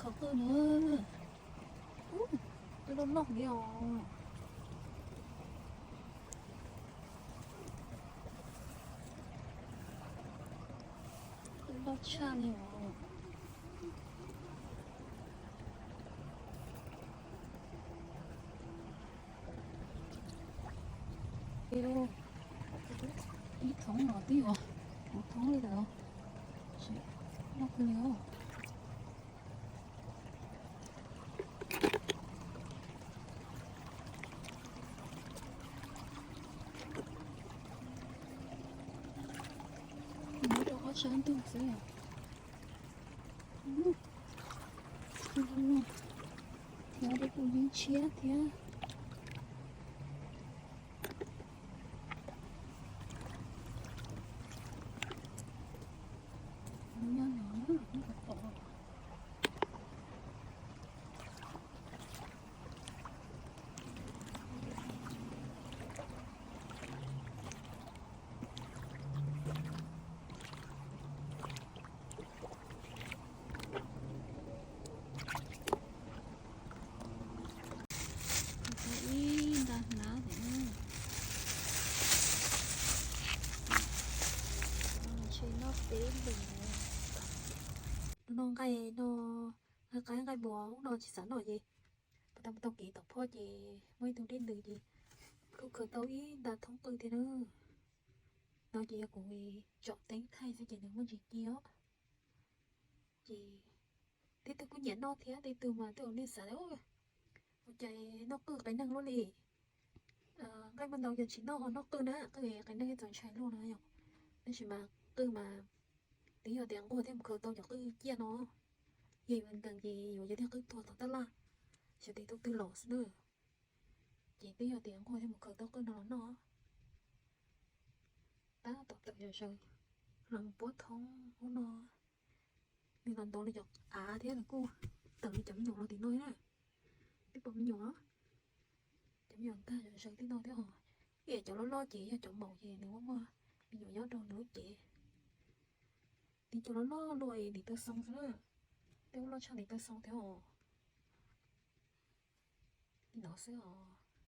Tau qwj na. Ub, loj loj li os. Qwj loj tshaj li os. Ib thoob no twb yuav kuv thoob li lawm. Loj kawg li os. Muab rau qhov tshav ntuj xwb. Thiab tej tus yeeb tshiab thiab. Nyob no, nyob no. Tau ib nta hnab ntawm no. Ntshe noj peb ntu. No nqaij no, nqaij, nqaij npua ub no tsis xav noj ces puas tau, tau kev tom phoj ces muaj ib tug dej ntws ces kuj khaws tau ib nta thoob qwj thiab na. No ces yog kuv tsom teeb thaij xwb ces nws muaj ntsis ci os. Ces tej tug kuj nyiam noj thiab, tej tug mas tej zaum nej xav tias ua cas noj qwj qias neeg luaj li. Nqaij muaj ntau ces tsis noj, ho noj qwj na, qwj qias neeg txaus ntshai luaj no yom. Tab sis mas qwj mas twb yog tias nquag thiaj mus khaws tau cov qwj ciaj no. Yog yuav nkees ces yuav yog tias qwj tuag tom tab laj, xyov tias tus twg los xwb na. Ces twb yog tias nquag thiaj mus khaws tau qwj no los noj. Tab tom tawm zom zaws los puab thoob ub no. Nws los ntov li cov av thiab nws kuj tawm li cov me nyuam los tim no na. Twb pom me nyuam, cov me nyuam nkag zom zaws tim no thiab os. Ib yam cov loj loj ces yog cov maum ces nws muaj muaj me nyuam nyob rau nws lub cev. Tim cov loj loj luaj es ntim taw xoo xwb na. Tej ub loj tshaj ntim taw xoo thiab os. Tim no xwb os.